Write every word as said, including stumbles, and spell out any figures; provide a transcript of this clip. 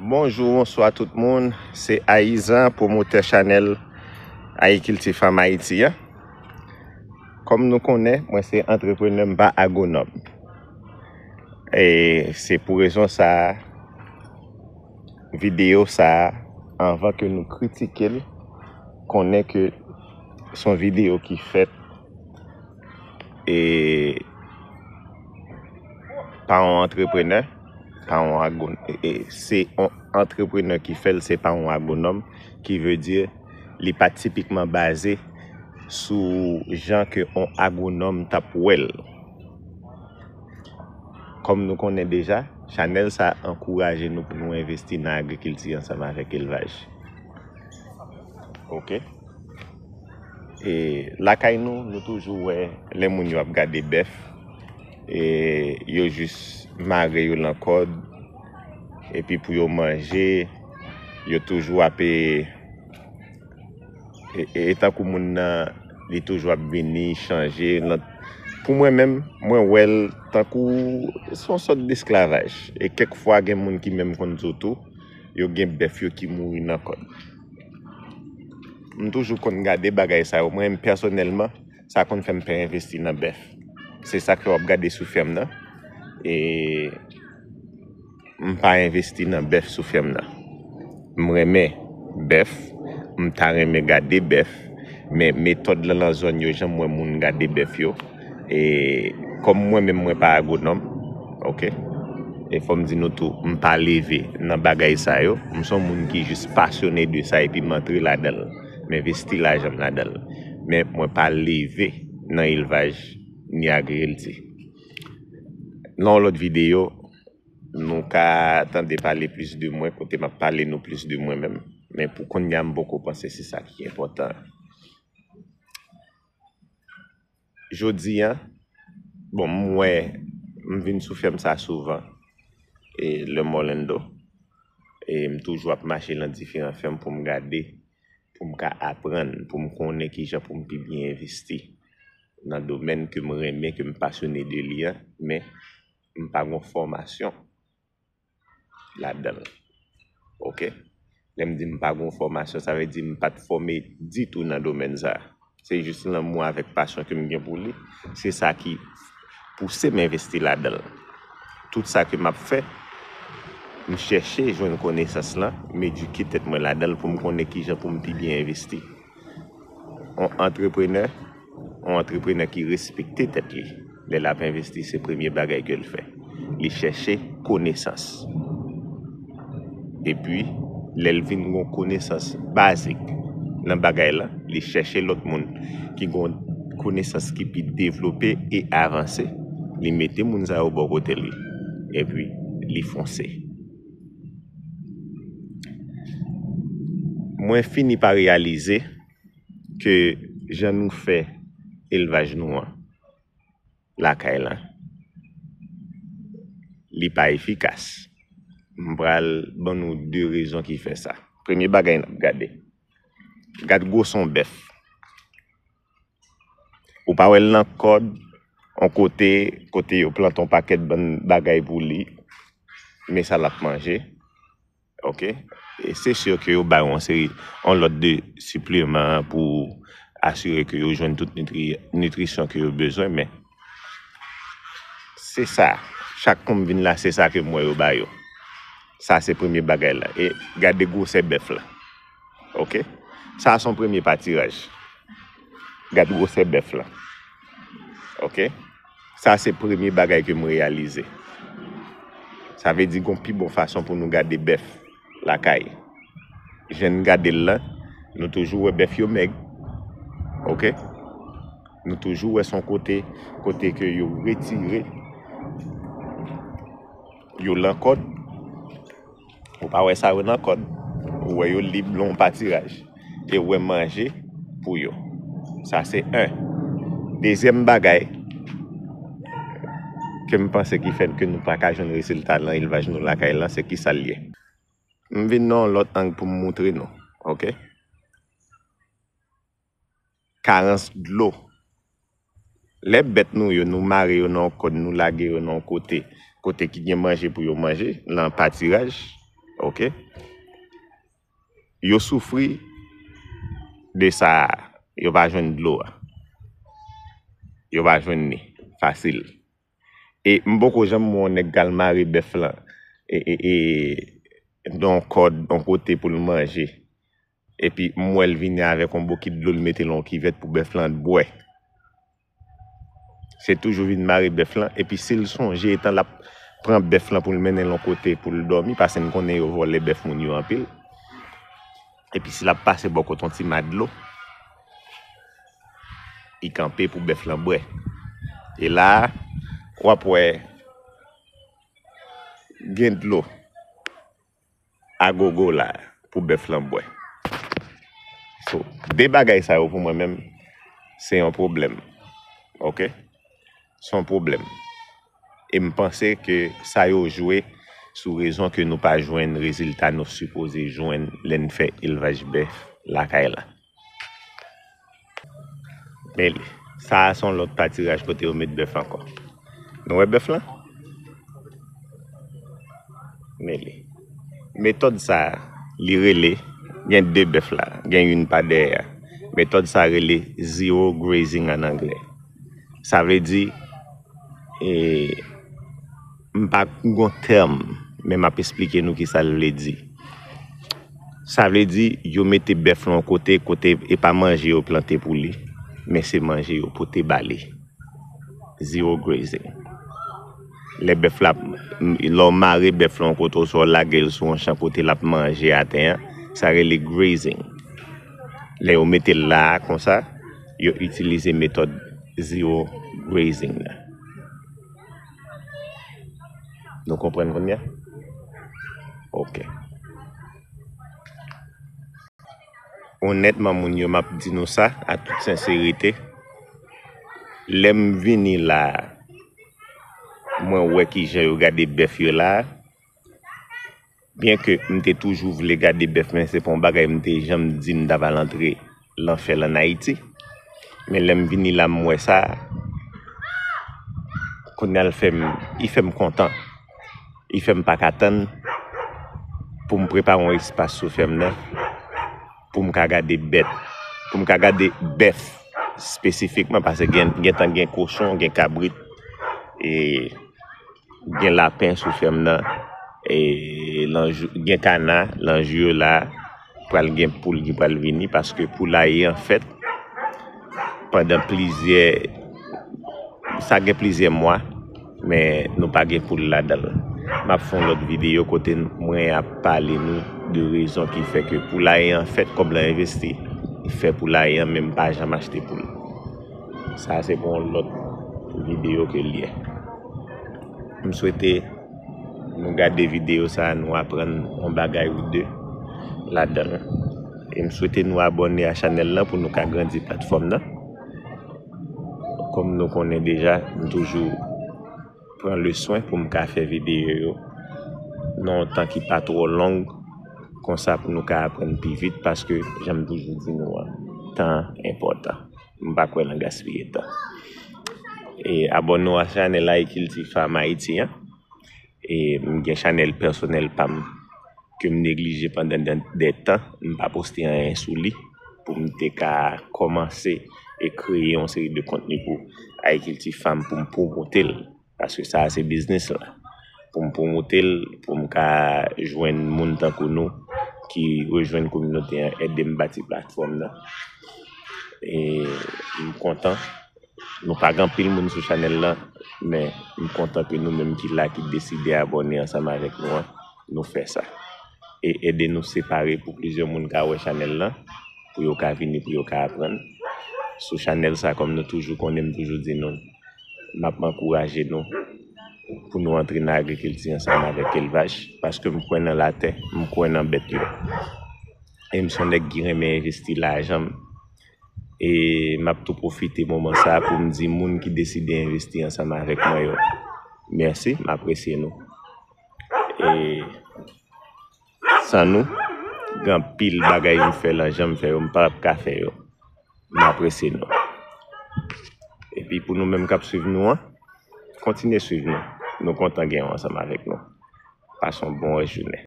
Bonjou, bonswa tout moun. Se Ayizan, pwomotè chanèl Agrikilti Fanm Ayiti an. Kòm nou konnen, mwen se antreprenè, m pa agwonòm. E se pou rezon sa a, videyo sa a, anvan ke nou kritike l, konnen ke se yon videyo ki fèt e pa yon antreprenè, pa yon agwon-, e, e, se yon antreprenè ki fè l, se pa yon agwonòm, ki vle di li pa tipikman baze sou jan ke yon agwonòm t ap wè l. Kòm nou konnen deja, chanèl sa a ankouraje nou pou nou envesti nan agrikilti ansanm avèk elvaj. Oke? E lakay nou, nou toujou wè lè moun yo ap gade bèf, e yo jis mare yo nan kòd, epi pou yo manje, yo toujou ap, e, e, e tankou moun nan, li toujou ap vini, chanje. Nan, pou mwen menm, mwen wè l tankou se yon sòt desklavaj. E kèk fwa, gen moun ki menm konn di w tou, yo gen bèf yo ki mouri nan kòd. M toujou konn gade bagay sa yo. Mwen menm, pèsonèlman, sa konn fè m pè envesti nan bèf. Se sa ke w ap gade sou fèm nan. E m pa envesti nan bèf sou fèm nan. M renmen bèf, m ta renmen gade bèf, men metòd lan nan zòn yo, jan m wè moun gade bèf yo, e kòm mwen menm mwen pa agwonòm, oke? E fò m di nou tou, m pa leve nan bagay sa yo. M se yon moun ki jis pasyone de sa epi m antre ladan l. M envesti lajan m ladan l. Men mwen pa leve nan elvaj ni agrikilti. Nan yon lòt videyo, nou ka tande pale plis de mwen, kote m ap pale nou plis de mwen menm. Men pou kounye a, m poko panse se sa ki enpòtan. Jodi a, bon, m wè, m vin sou fèm sa souvan, e Lè Mòlendo, e m toujou ap mache nan diferan fèm pou m gade, pou m ka aprann, pou m konnen kijan pou m pi byen envesti nan domèn ke m renmen, ke m pasyone de li a, men m pa gon fòmasyon ladan l. Oke? Lè m di m pa gon fòmasyon, sa vle di m pa t fòme ditou nan domèn sa a. Se jis lanmou avèk pasyon ke m gen pou li. Se sa ki pouse m envesti ladan l. Tout sa ke m ap fè, m chèche jwenn konesans lan, m edike tèt mwen ladan l pou m konnen kijan pou m pi byen envesti. Yon antreprenè, yon antreprenè ki respekte tèt li, lè l ap envesti, se premye bagay ke l fè. Li chèche konesans. Epi, lè l vin gen yon konesans bazik nan bagay la, li chèche lòt moun ki gen yon konesans ki pi devlope e avanse. Li mete moun sa yo bò kote li. Epi, li fonse. Mwen fini pa reyalize ke jan nou fè elvaj nou an lakay la, li pa efikas. M pral ban nou de rezon ki fè sa. Premye bagay n ap gade, gad gwosè yon bèf. Ou pa wè l nan kòd, yon kote, kote yo plante yon pakèt bann bagay pou li, men sa l ap manje. Oke? E se si ke yo ba yo yon seri, yon lòt de sipleman pou asire ke yo jwenn tout nitri-, nitrisyon ke yo bezwen, men se sa. Chak kou m vin la, se sa ke m wè yo ba yo. Sa se premye bagay la. E gade gwosè bèf la. Oke? Sa se yon premye patiraj. Gad gwosè bèf la. Oke? Sa se premye bagay ke m reyalize. Sa vle di gon pi bon fason pou nou gade bèf lakay. Jan n gade l lan, nou toujou wè bèf yo mèg. Oke? Nou toujou wè se yon kote, kote ke yo retire, yo lan kòd. Ou pa wè sa yo nan kòd. Ou wè yo lib lan yon patiraj. E ou wè manje pou yo. Sa se en. Dezyèm bagay ke m panse ki fè ke nou pa ka jwenn rezilta nan elvaj nou lakay lan, se kisa l ye. M vin nan yon lòt ang pou m moutre nou. Oke? Karans dlo. Lè bèt nou yo, nou mare yo nan yon kòd, nou lage yo nan yon kote, kote ki gen manje pou yo manje, nan patiraj, Ok? Yo soufri de sa a. Yo pa jwenn dlo a. Yo pa jwenn li fasil. E m poko janm wè yon nèg k al mare bèf lan e, e, e, nan yon kòd, yon kote pou l manje. Epi m wè l vini avèk yon bokit dlo, l mete l yon kivèt pou bèf lan bwè. Se toujou vin mare bèf lan. Epi si l sonje etan l ap pran bèf lan pou l mennen l yon kote pou l dòmi, paske n konnen yo vòlè bèf moun yo anpil. Epi si l ap pase bò kote yon ti ma dlo, li kanpe pou bèf lan bwè. E la a, w ap wè gen dlo agogo la pou bèf lan bwè. So, de bagay sa yo pou mwen menm, se yon pwoblèm. Ok? Se yon pwoblèm. E m panse ke sa yo jwe sou rezon ke nou pa jwenn rezilta nou sipoze jwenn lè n fè elvaj bèf lakay la. Men li. Sa a se yon lòt patiraj kote yo met bèf ankò. Nou wè bèf lan? Men li. Metòd sa a, li rele, gen de bèf la, gen youn pa dèyè a. Metòd sa a rele zero grazing an anglè. Sa vle di, e, m pa gon tèm, men m ap esplike nou kisa l vle di. Sa vle di, yo mete bèf lan yon kote, kote e pa manje yo plante pou li, men se manje yo pote ba li. Zero grazing. Lè bèf la, lè w mare bèf lan yon kote oswa w lage l sou yon chan kote l ap manje atè an, sa rele grazing. Lè yo mete l la a konsa, yo itilize metòd zero grazing nan. Nou konprann kounye a? Ok. Onètman, moun yo, m ap di nou sa, a tout senserite, lè m vini la a, mwen wè kijan yo gade bèf yo la a. Byenke m te toujou vle gade bèf, men se pa yon bagay m te janm di m ta pral antre lan fè l ann Ayiti. Men lè m vini la, m wè sa, kounye a l fè m, li fè m kontan. Li fè m pa ka tann pou m prepare yon espas sou fèm nan, pou m ka gade bèt, pou m ka gade bèf espesifikman, paske gen, gentan gen kochon, gen kabrit, e gen lapen sou fèm nan, e lan jou, gen kana, lan jou yo la, pral gen poul ki pral vini, paske poulaye an fèt pandan plizyè, sa gen plizyè mwa, men nou pa gen poul ladan l. M ap fè yon lòt videyo kote mwen ap pale nou de rezon ki fè ke poulaye an fèt, kòb la envesti, fè poulaye an, men m pa janm achte poul. Sa se pou yon lòt videyo ke l ye. M swete nou gade videyo sa a, nou aprann yon bagay ou de ladan l. E m swete nou abòne a chanèl lan pou nou ka grandi platfòm nan. Kòm nou konnen deja, m toujou pran le swen pou m ka fè videyo yo nan yon tan ki pa twò long, konsa pou nou ka aprann pi vit, paske jan m toujou di nou an, tan an enpòtan. M pa kwè nan gaspiye tan. E abòne w a chanèl Agriculture Farm Haïti an. E m gen chanèl pèsonèl pa m ke m neglije pandan de, de tan. M pa poste anyen sou li pou m te ka kòmanse e kreye yon seri de kontni pou Agriculture Farm pou m pwomote l. Paske sa a se biznis la. Pou m pwomote l, pou m ka jwenn moun tankou nou ki rejwenn kominote an, ede m bati platfòm nan. E m kontan. Nou pa gen anpil moun sou chanèl lan, men m kontan ke nou menm ki la, ki deside abòne ansanm avèk nou an, nou fè sa. E ede nou separe pou plizyè moun ka wè chanèl lan, pou yo ka vini, pou yo ka aprann. Sou chanèl sa, kòm nou toujou konnen, m toujou di nou, m ap ankouraje nou pou nou antre nan agrikilti ansanm avèk elvaj, paske m kwè nan latè, m kwè nan bèt yo. E m se yon nèg ki renmen envesti lajan m. E m ap tou pwofite moman sa a pou m di moun ki deside envesti ansanm avèk mwen yo, mèsi, m apresye nou. E san nou, gen anpil bagay m fè lan jan m fè yo, m p ap ka fè yo. M apresye nou. Epi pou nou menm k ap swiv nou an, kontinye swiv nou. Nou kontan gen w ansanm avèk nou. Pase yon bon rès jounen.